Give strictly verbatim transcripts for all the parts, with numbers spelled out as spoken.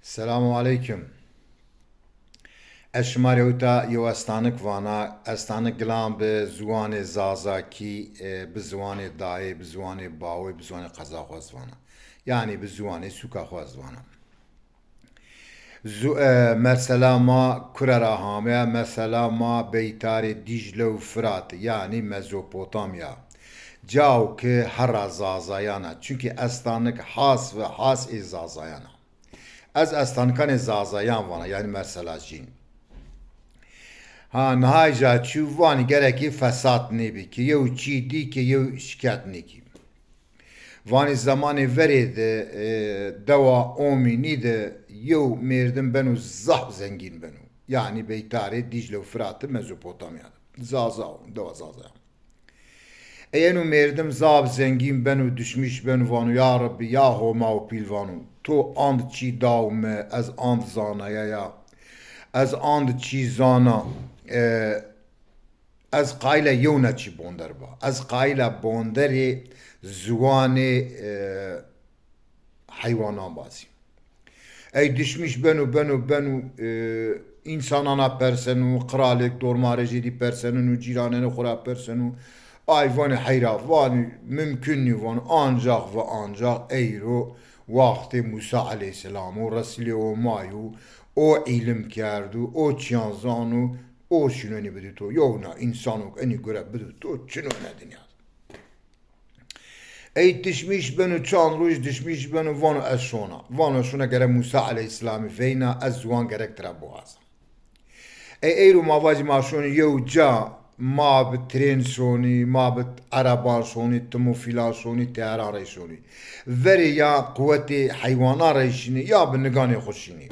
Selamu aleykum. Ez şima rê ewta yew estanik vana. Estanik gilan bi ziwanê Zazakî, e, bi ziwanê dayê, bi ziwanê bawê, bi ziwanê qeza xwu ez vana. Yanî bi ziwanê sûka xwu ez vana. Zu-, e, mesela ma kure ra hame, mesela ma beytarê Dîcle û Firat, yanî Mezopotamya. Caw ki herra Zazayan a. Çunkî estanik has ve has ê Zazayan a. Ez estanikanê Zazayan vana, yanî mesela jîn. Ha, nihayî ja çû vanî gerekî fesat nêbî ki, yew çî dî ki, yew şikayet nêkî. Vanî zemanê verê de, e, dewa Omînî de yew mêrdim beno zaf zengîn beno. Yanî beytarê Dîcle û Firatî Mezopotamya de. Zaza o, dewa Zaza ya. Ey eno mêrdim zaf zengîn beno, dişmîş beno, vano, ya Rebbî, ya Homa û pîl vano, to and çî daw mi, ez and zanaya ya. Ez and çî zana, e, ez qayîl a yewna çî bonder ba. Ez qayîl a bonderê ziwanê, e, heywanan bazî. Ey dişmîş beno, beno, beno, e, însanan a perseno, qiralêk dormarê jêdî perseno, cîranenê xwu ra perseno. Ay vanê heyra, vanê mumkun nîyo, vanê ancax ve ancax eyro waxtê Musa eleyhîsselam o, resîlê Homay o, o îlim kerdo, o çîyan zano, o şino enî bido to. Yewna însanok enî gure bido to, çin o ene dinya de. Ey dişmîş beno, çand roj dişmîş beno, vano ez şona. Vano ez şona, gere Musa eleyhîsselamî veyna, ez ziwan gerek tira biwaza. Ey eyro ma vajî ma şonî yew ca, ma bi trên şonî, ma bi ereban şonî, tim û fîlan şonî, teyaran rey şonî. Verê ya quwetê heywanan rey şinî, ya bi niganê xwu şinî.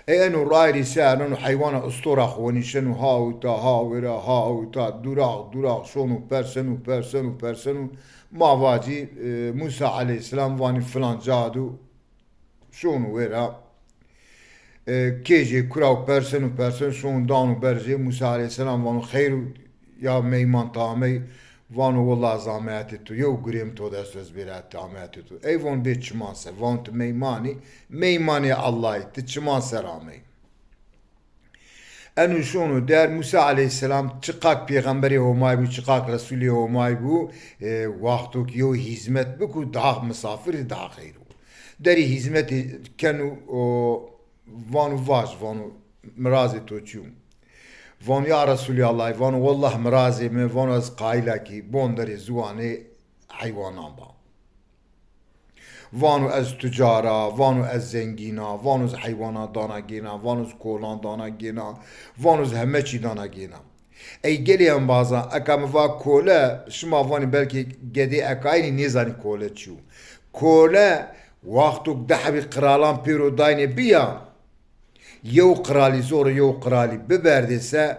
Ey eno rayîrî ser eno heywana istora xwu wenîşeno ha uta, ha wêra, ha uta, durax, durax, şono perseno, perseno, perseno. Ma vacî, e, Musa eleyhîsselam vanî filan ca do, şono wêra. E, kêjê kura û perseno, perseno, şono dano berjê. Musa eleyhîsselam vano xeyr o ya meyman, ti amey? Vano willa ez ameyatê to, yew gurê mi to dest ez bêra ti ameyatê to. Ey von bê çiman ser. Von ti meyman î, meymanê Allahî, ti çiman ser amey? Eno şono der, Musa eleyhîsselam çiqak pêxemberê Homay bû, çiqak resûlê Homay bû, e, waxto ki yew hîzmet biko, daha misafir daha xeyr o. Derî hîzmetê keno, o, vano vaj, vano mirazê to çi yo? Vano ya Resûlê Allahî, vano wellah mirazê mi, vano ez qayîl a ki bonderê ziwanê heywanan ba. Vano ez tucar a, vano ez zengîn a, vano ez heywanan dana gêna, vano ez kolan dana gêna, vano ez heme çî dana gêna. Ey gelê embazan, eka mi va kole, şima vanî belkî gedê ekaynî nêzanî kole çi yo. Kole, waxto di hebî qiralan pêro daynê biya, yew qiralî zor o yew qiralî biberdê se,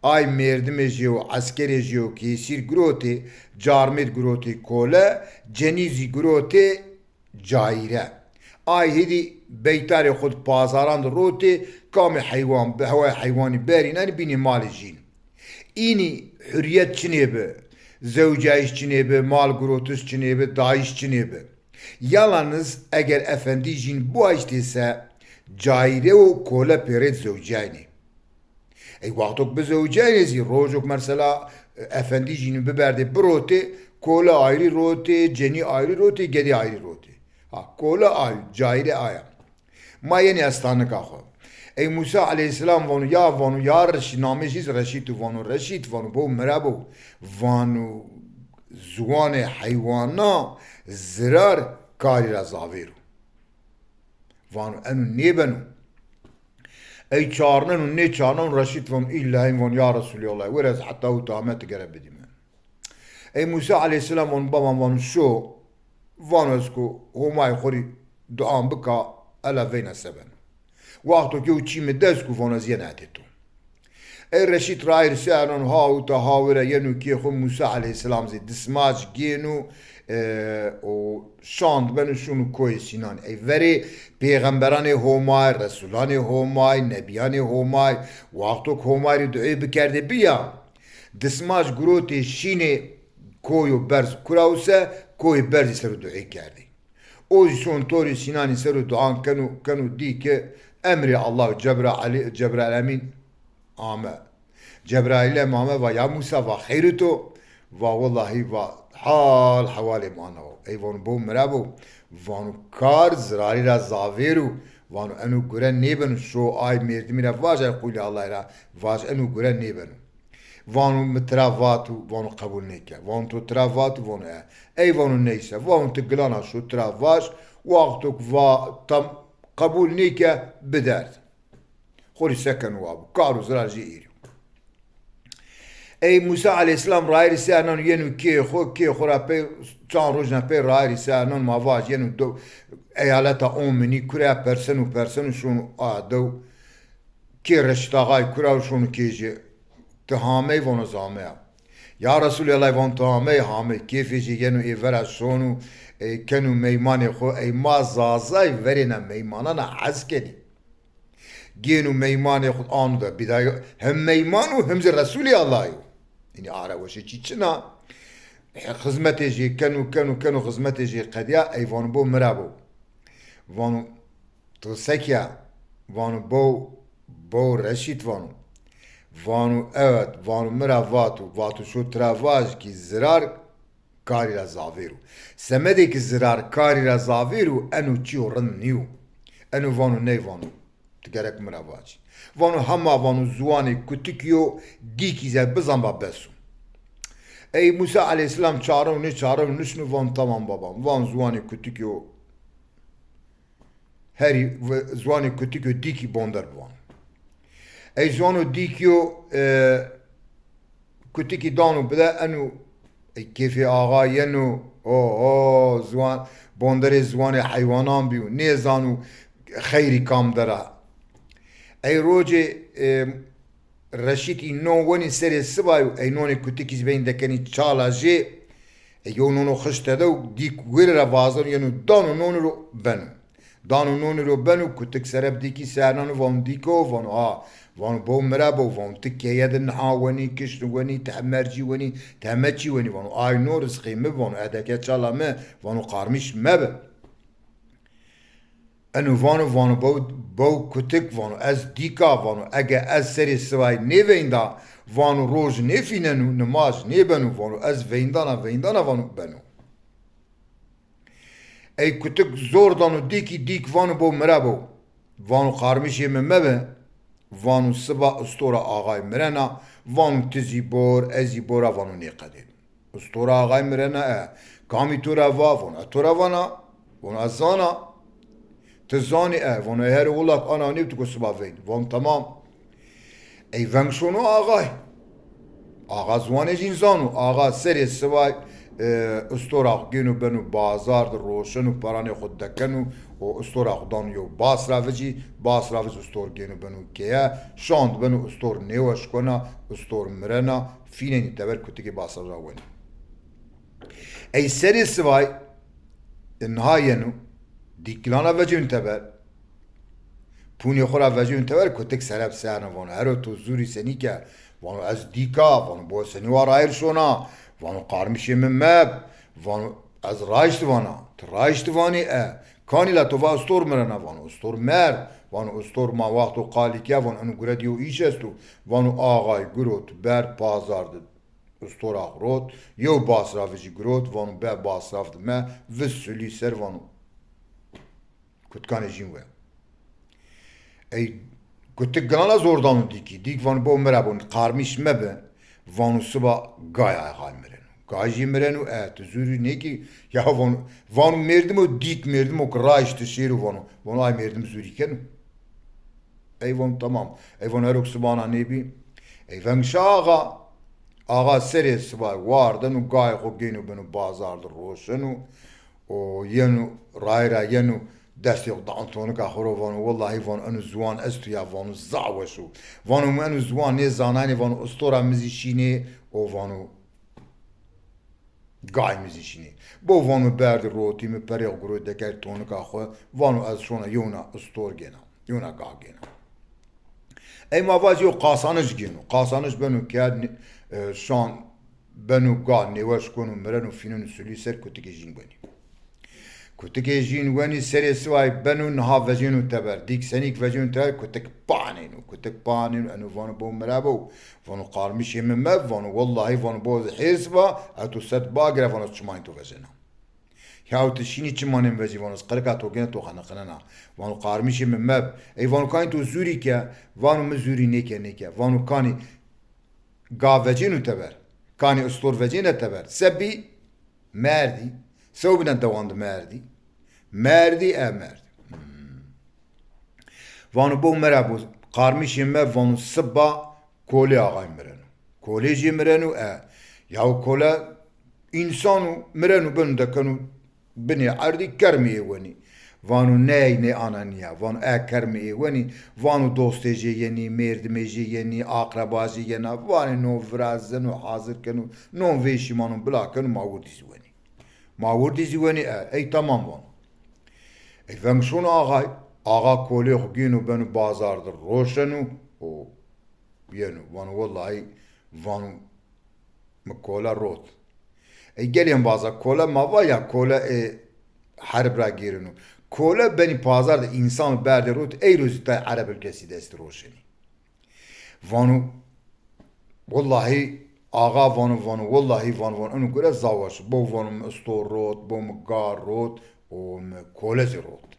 ay mêrdimê jêw, eskerê jêw ki hêsîr girotê, carmêrd girotê kole, cenî zî girotê cayîre. Ay hêdî beytarê xwu di pazaran di rotê, kamê heywan bi hewayê heywanî berînenî bînê malê jîn. Înî hurrîyet çinê bi, zewcayîş çinê bi, mal girotiş çinê bi, dayîş çinê bi. Yalaniz eger efendî jîn biwaştê se, cayîre û kole pêrêd zewcaynê. Ey waxtok bizewcaynê zî, rojok mesela, e, efendî jîn biberdê birotê, kole ayrî rotê, cenî ayrî rotê, gedê ayrî rotê. Ha, kole ay, cayîre aya. Ma yenî estanika xwu. Ey Musa eleyhîsselam vano, ya vano, ya Reşîd, namê jî zî Reşîd o, vano, Reşîd, vano, bo mirebo, vano, ziwanê heywana zirar karî ra zavêr o. Vano, eno nêbeno. Ey çarneno, nêçarneno, Reşîd vano, îllahî vano, ya Resûlê Allahî, wêr ez heta uta ame ti gere bidîme. Ey Musa eleyhîsselam vano, baban vano, şo, vano ez ku Homayê xwu rî duan bika, ela veyna se beno. Waxto ki yew çî mi dest ku vano ez yena hetê to. Ey Reşîd rayîr ser nano ha uta ha wira yeno kê xwu, Musa eleyhîsselam zî dismac gêno, e, û şand beno şono koyê Sînan. Ey verê pêxemberanê Homay, resûlanê Homay, nebîyanê Homay, waxto ki Homay rî duê bikerdê biya, dismac girotê şînê koyo berz kura use, koyê berzî ser o duê kerdê. O zî şon Torî Sînanî ser o duan keno, keno dî ke emrê Allah Cebraîlî, Cebraîl Emîn ame. Cebraîl ame va, ya Musa, va xeyr o to? Va wellahî, va hal hewalê ma na wo. Ey vano bo mi ra bo. Vano kar zirarî ra zavêr o. Vano eno gure nêbeno, şo ay mêrdimî ra vaj, ay qulê Allahî ra vaj, eno gure nêbeno. Vano mi tira vato, vano qebul nêke. Vano to tira vato, vano e. Ey vano neyse, vano ti gilana şo tira vaj, wexto ke va tam qebul nêke, biderd. Xo rê sekeno wa bo. Kar û zirar jê êrî yo. Ey Musa eleyhîsselam rayîrî ser nano yeno kê xo, kê xo ra pey çand rojna pey rayîrî ser nano, ma vaj yeno do-, eyaleta Ominî, kure perseno perseno şono a dew. Kê Reşîd Axayî kura û şono kê jê. Ti hamey? Vano ez hameya. Ya Resûlî Ellahî, vano ti hamey? Hamey. Kêfê jê yeno ê vera şono, e, keno meymanê xo, ey ma Zazay verêna meymanana hez kenî. Gêno meymanê xo ano de bîda yo, hem meyman o hem zî Resûlê Allah yo. Yanî ara weşê çî çin a. E, xizmetê jê keno, keno, keno, xizmetê jê qedîya, ey vano bo mi ra bo. Vano to se kîya? Vano bo, bo Reşîd vano. Vano evet, vano mi ra vato, vato şo tira vaj kî zirar karî ra zavêr o. Semedê ki zirar karî ra zavêr o, eno çîyo rind nîyo. Eno vano ney vano. Ti gerek mi ra vacî. Vano hema vano ziwanê kutikî yo, dîkî zî bizanba bes o. Ey Musa eleyhîsselam çareno nêçareno nişno, vano tamam baba. Vano ziwanê kutikî yo. Herî ve-, ziwanê kutikî yo dîkî bonder bivano. Ey ziwano dîkî yo, e, kutikî dano bide, eno, ey kêfê axa yeno, ho, ho, ziwan, bonderê ziwanê heywanan bîyo, nêzano xeyrî kam der a. Ey rocê, e, Reşîd î non wenî serê sibayî û ey nonê kutikî zî beyn dekenî çala jê. Ey yew nono xişt tede û dîk wêrê ra vazeno yeno dano nonî ro beno. Dano nonî ro beno, kutik sereb dîkî ser nano, vano dîko, vano a, vano bo mi ra bo, vano ti keye de niha wenî, kişt wenî, ti mercî wenî, ti heme çî wenî, vano ay no rizqê mi, vano edeke çala mi, vano qarmîş mebi. Eno vano, vano bew, bew kutik, vano ez dîka, vano ege ez serê sibayî nêveynda, vano roj nêfîneno, nimaj nêbeno, vano ez veyndana, veyndana, vano beno. Ey kutik zor dano dîkî, dîk vano bo mi ra bo. Vano qarmîşê mi mebe. Vano siba ustora axay mirena, vano ti zî bor, ez zî bora, vano nêqedêno. Ustora axay mirena e, kamî to ra va? Vano ez to ra vana, vano ez zana. Ti zanî e, vano ey her wulak ana nêbito ko siba veyn. Vano tamam. Ey veng şono axay. Axa ziwanê jîn zano. Axa serê sibayî, e, ustora xo gêno beno bazar de, roşeno, peranê xo dekeno û ustora xo dano yew bas ra vicî, bas ra vicî ustor gêno beno keye, şand beno ustor nêweş kena, ustor mirena, fînenî teber kutikê bas ra wenî. Ey serê sibayî, e, niha yeno, dîk gilana vecîno teber, pûnê xo ra vecîno teber, kutik sereb ser no vano hero to zûrî senî ke? Vano ez dîka, vano bo senî wa rayîr şona, vano qarmîşê mi meb, vano ez rayşt vana, ti rayşt vanî e, kanî la to va ustor mirena, vano ustor merd, vano ustor ma wexto qalî kîya, vano eno gure de yew îş esto, vano axay girot berd pazar de. Ustora xo rot, yew basrafî zî girot, vano be basraf de me, vist sulî ser, vano kutikanê jîn we. Ey kutik gilana zor dano dîkî. Dîk vano bo mi ra bo, qarmîş mebe, vano siba gay axay mireno. Gay jî mireno, e, ti zûrî nêkî, ya vano, vano mêrdimo, dîk mêrdimo ki rayşti şêro vano, vano ay mêrdim zûrî keno. Ey vano tamam. Ey vano hero ke sibana nêbî. Ey veng şa axa. Axa serê sibayî wardeno, gayê xo gêno beno bazar de roşeno. O yeno, rayîr ra yeno, destê xo dano tonika xo ro, vano wellahî, vano eno ziwan esto ya, vano zaf weş o. Vano mi eno ziwan nêzanaynî, vano ustora mi zî şînê, o vano gay mi zî şînê. Bo vano berdî rotî, mi perê xo girot dekerdî tonika xo, vano ez şona yewna ustor gêna, yewna gah gêna. Ey ma vacî yew qasanij gêno. Qasanij beno kerd, e, şan beno gah, nêweş kono, mireno, fîneno sulî ser, kutikê jîn wenî. Kutikê jîn wenî serê siway beno, niha vecêno teber. Dîk senîk vecêno teber, kutik panêno, kutik panêno, eno vano bo mi ra bo. Vano qarmişê mi meb, vano wellahî, vano bo ez hêrs ba, ez to ser bagire, vano çimanê to vecena. Yaw ti şînî çimanê mi vecî, vano ez qirika to gêna to xeniqinena. Vano qarmişê mi meb. Ey vano kanî to zûrî ke, vano mi zûrî nêke, nêke. Vano kanî ga vecêno teber. Kanî istor vecêne teber. Se bî? Merdî. Sewbîna dewan de merdî. Merdî, e merdî. Hmm. Vano bo mi ra bo, qarmişê mi, vano siba kolê axay mireno. Kolê jî mireno, e. Yaw kole însan o, mireno, beno dekeno binê erdî, kermê ê wenî. Vano ney, nê ana nîya. Vano e kermê ê wenî. Vano dostê jê yenî, mêrdimê jê yenî, aqreba jê yena. Vanê no vira zeno, hazir keno. Non vêşî ma non bila keno, ma wirdî zî wenî. Ma wirdî zî wenî, e, ey tamam vano. Ey veng şono axay. Axa kolê xo gêno beno bazar de roşeno. O yeno. Vano wellahî, vano mi kole rot. Ey gelê embaza kole ma va ya kole ê herb ra gêreno. Kole benî pazar de însan berdê rot, eyro zî tay ereb ilkesî destî roşenî. Vano wellahî, axa vano, vano wellahî, vano, vano eno gure zawaş. Bo vano mi istor rot, bo mi ga rot, o mi kole zî rot.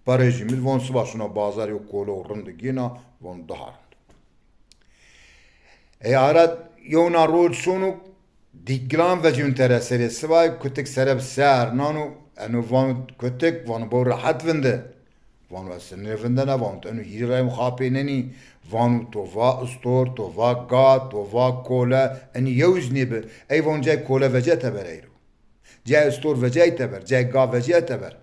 Perê jî mi, vano siba şona bazar yo kole û rind gêna, vano daha rind. Ey ara yewna roj şono, dîk gilan vecîno tere serê sibayî, kutik sere bi ser nano, eno vano kutik, vano bo rehet vinde. Vano ez nêvindena, vano ti eno hîrê rayê mi xapênenî, vano to va istor, to va ga, to va kole, enî yew zî nêbi. Ey vano cay kole vecîya teber eyro. Cay istor vecîya teber, cay ga vecîya teber.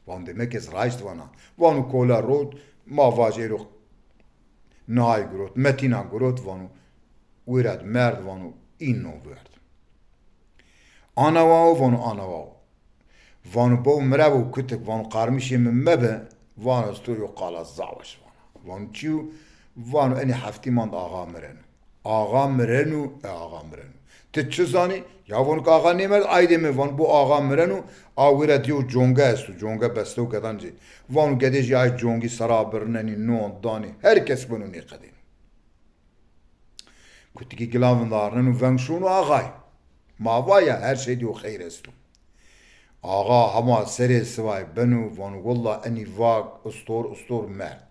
Vano demek ez raşt vana. Vano kole rot, ma vajê ro nihay girot, metîna girot, vano wira di merd, vano îno werd. Ana wa o, vano ana wa o. Vano bo mi ra bo kutik, vano qarmişê mi mebe, vano ez to yo qala zawaş vana. Vano çi yo? Vano enê heftî mand axa mireno. Axa mireno, e axa mireno. Ti çi zanî? Ya vano ke axa nêmerd, aydê mi, vano bo axa mireno, a wira di yew conge esto, conge bestew gedan ci. Vano gedê jî ay congî sera birnenî, non danî, her kes beno nêqedêno. Kutikî gilan vindarneno, veng şono axay. Ma va ya her şey di yo xeyr esto. Axa hema serê siway beno, vano wella enî va istor, istor merd.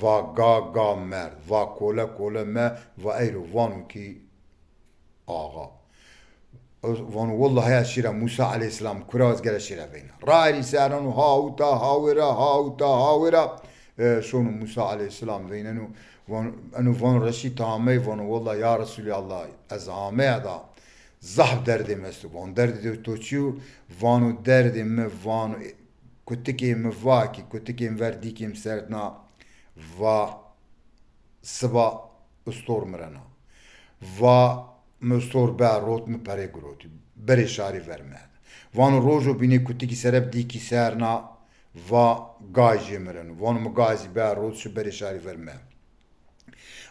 Va ga, ga merd. Va kole, kole me, va eyro vano kî axa. Vano wella heya şîra Musa eleyhîsselam kura ez gere şîra veyna. Rayrî serneno hawta, hawira, hawta, hawira. E, şono Musa eleyhîsselam veyneno, vano, eno vano Reşîd amey, vano wella ya Resûlî Allah, ez ameya da. Zaf derdê mi esto. Vano derdê to çi yo? Vano derdê mi, vano, e, kutikê mi va kî, kutikê mi ver dîkê mi ser na, va siba istor mirena. Va mi istor be rot, mi perê girotî. Berê şarî ver merd. Vano rojo bînê kutikî sere bi dîkî ser na, va gay jê mireno. Vano mi gay zî be rot, şi berê şarî ver merd.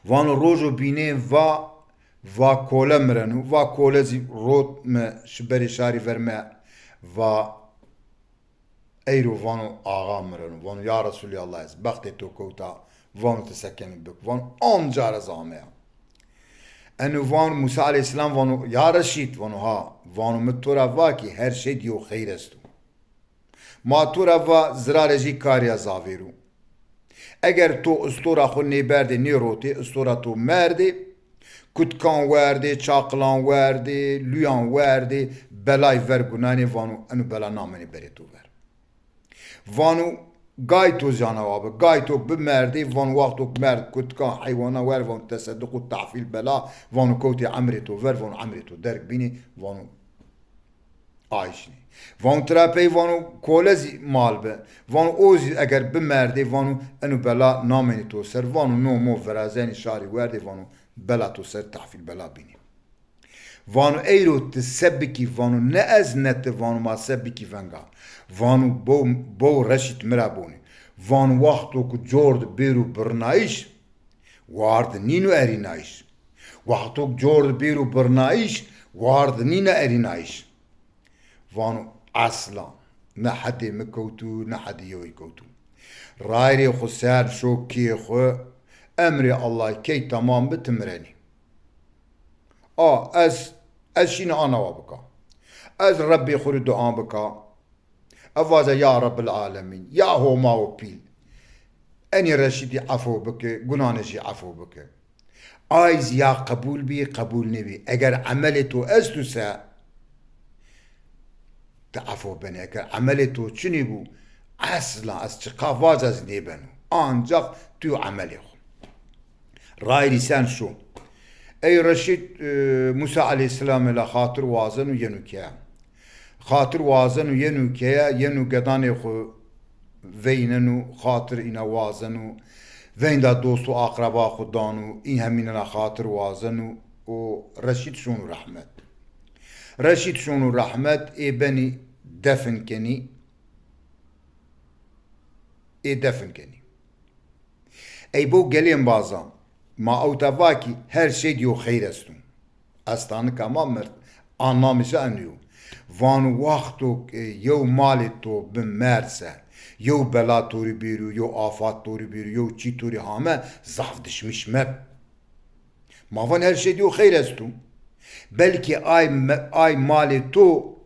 Vano rojo bînê va, va kole mireno, va kole zî rot mi şi berê şarî ver me, va eyro vano axa mireno. Vano ya Resûlî Allah, ez bextê to kewta, vano ti sekenî bik. Vano amca ra ez ameya. Eno vano Musa eleyhîsselam vano ya Reşîd, vano ha, vano mi to ra va kî her şey di yo xeyr esto. Ma to ra va zirarê jî karîya zavêr o. Eger to istora xo nêberdê, nêrotê, istora to merdê, kutkan werdê, çaqilan werdê, luyan werdê, belay ver gunanê, vano eno bela namenê berê to ver. Vano gay to zî ana wa bi, gay to bimerdê, vano wexto merd kutkan heywanan wer, vano tesedduq û tahfîl bela, vano kewtê emrê to ver, vano emrê to derg bînê, vano Ayşinê. Vano tira pey vano kole zî mal bi. Vano o zî eger bimerdê vano eno bela namenî to ser. Vano no mo virazenî şarî werdê vano bela to ser tahfîl bela bînî. Vano eyro ti se bikî vano ne ez ne ti vano ma se bikî venga. Vano bo, bo Reşîd mi ra bonî. Vano wexto ku cor di bêro birnayîş, war di nîno erînayîş. Wexto ku cor di bêro birnayîş, war di nîno erînayîş. Vano Esla. Ne hedê mi kewtû, ne hedê yewî kewtû. Rayirê xwu ser şo kê xwu, emrê Allah key temam bi, ti mirenî. A, ez, ez şîne ana wa bika. Ez Rebbê xwu rê dua bika. Ez vaja ya Rebbil Alemîn, ya Homa û Pîl. Enê Reşîdî efo bike, gunanê jî efo bike. Ay zî ya qebûl bî, qebûl nêbî. Eger emelê to esto se, ti efo benê. Eger emelê to çinî bû, esla ez çiqa vaja zî nêbeno. Ancax tu emelê xo. Rayirî sen şo. Ey Reşîd, e, Musa eleyhîsselamê la xatir wazeno yeno keye. Xatir wazeno yeno keye, yeno gedanê xo veyneno, xatir îna wazeno. Veynda dost û aqreba xo dano, în hemînena xatir wazeno û Reşîd şono rehmet. Reşîd şono rehmet, ê benî defin kenî, ê defin kenî. Ey bo gelê embazan, ma ewta va kî her şey di yo xeyr esto. Estanika ma mird, a namê ci eno yo. Vano wexto, e, yew malê to bi merd se, yew bela to rê bêro, yew afat to rê bêro, yew çî to rê hame, zaf dişmiş meb. Ma van her şey di yo xeyr esto. Belkî ay me-, ay malê to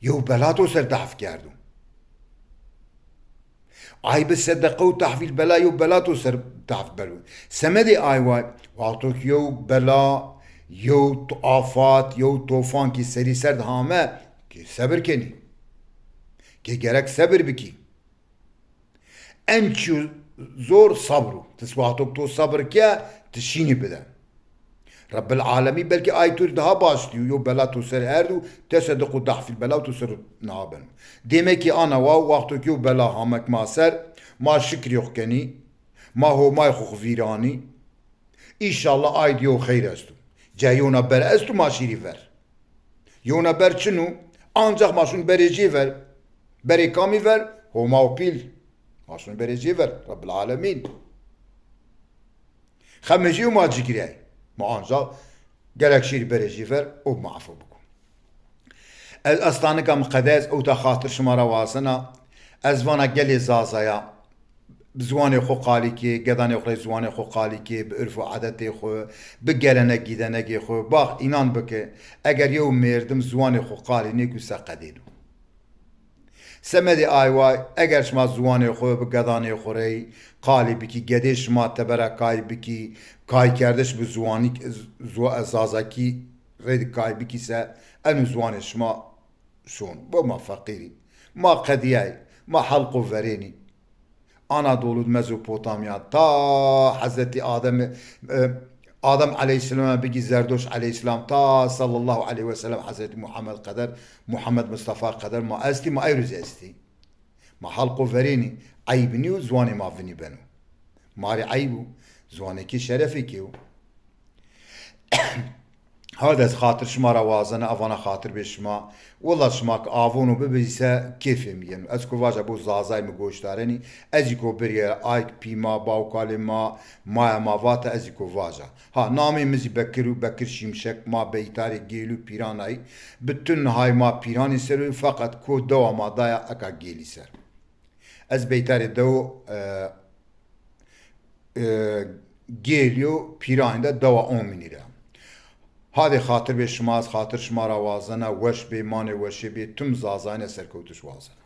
yew bela to ser dahf kerdo. Ay bi sedeqe û tahvîl bela yew bela to ser dahf belo. Semedê ay way, wexto ki yew bela, yew t-, afat, yew tofan ki serî ser di hame, ki sebir kenî. Ki gerek sebir bikî. En çîyo zor sabr o. Ti wexto to sabr ke, ti şînî bide. Rebbil Alemî belkî ay to rê daha baş dîyo, yo bela to ser erd û teseduq û dahfîl bela to ser niha beno. Dêmekî ana wa, wexto ki yo bela hamek ma ser, ma şikrî xo kenî, ma Homay xo xo vîranî. Înşallah ay di yew xeyr esto. Cayê yewna ber esto ma şîrî ver. Yewna ber çin o, ancax ma şûn berê cê ver. Berê kamî ver? Homa û Pîl. Ma şûn berê cê ver, Rebbil Alemîn. Xemê cê yew ma cigirey. Ma ancax gerek şîrî berê cê ver û ma efo biko. Ez estanika mi qede ez ewta xatir şima ra wazena. Ez vana gelê Zazaya, bi ziwanê xo qalî kê, gedanê xo rê ziwanê xo qalî kê, bi urf û edetê xo, bi gelenek gîdenegê xo. Bax, înan bike, eger yew mêrdim ziwanê xo qalî nêko se qedêno. Semedê ay wa, eger şima ziwanê xo bi gedanê xo rey qalî bikî, gedê şima tebera kay bikî, kaykerdiş bi ziwanî, ziwa-, zazakî rê di kay bikî se, eno ziwanê şima şon. Bo ma feqîrî. Ma qedîyay. Ma helqo verênî. Anadolu, Mezopotamya, ta Hezretî Adem, e, Adem eleyhîsselama bigî Zerdoş eleyhîsselam, ta sallallahu aleyhi ve sellem Hezretî Muhammed qeder, Muhammed Mustafa qeder ma estî, ma eyrûz estî. Ma halqo verênî, eyb nîyo, ziwanê ma vinî beno. Ma rê eyb o, ziwanêkê şerefêkê yo. Hard ez xatir şima ra wazena, evana xatir bê şima. Willa şima ki avono bibizî se kêfê mi yeno. Ez ko vaja bo Zazay mi goşdarenî, ez zî ko birî ay pî ma, bawkalê ma, maya ma vate, ez zî ko vaja. Ha, namê mi zî Bekir û Bekir Şimşek, ma beytarê gêl û pîranayî. Bütün hay ma pîranî ser o, feqet ko dewa ma daya eka gêlî ser. Ez beytarê dew, e, e, gêlî yo pîranî de dewa Omînî ra. Hadê xatir bê şima, ez xatir şima ra wazena, weş bê, manê weşê bê, tim Zazayîne serkewtiş wazena.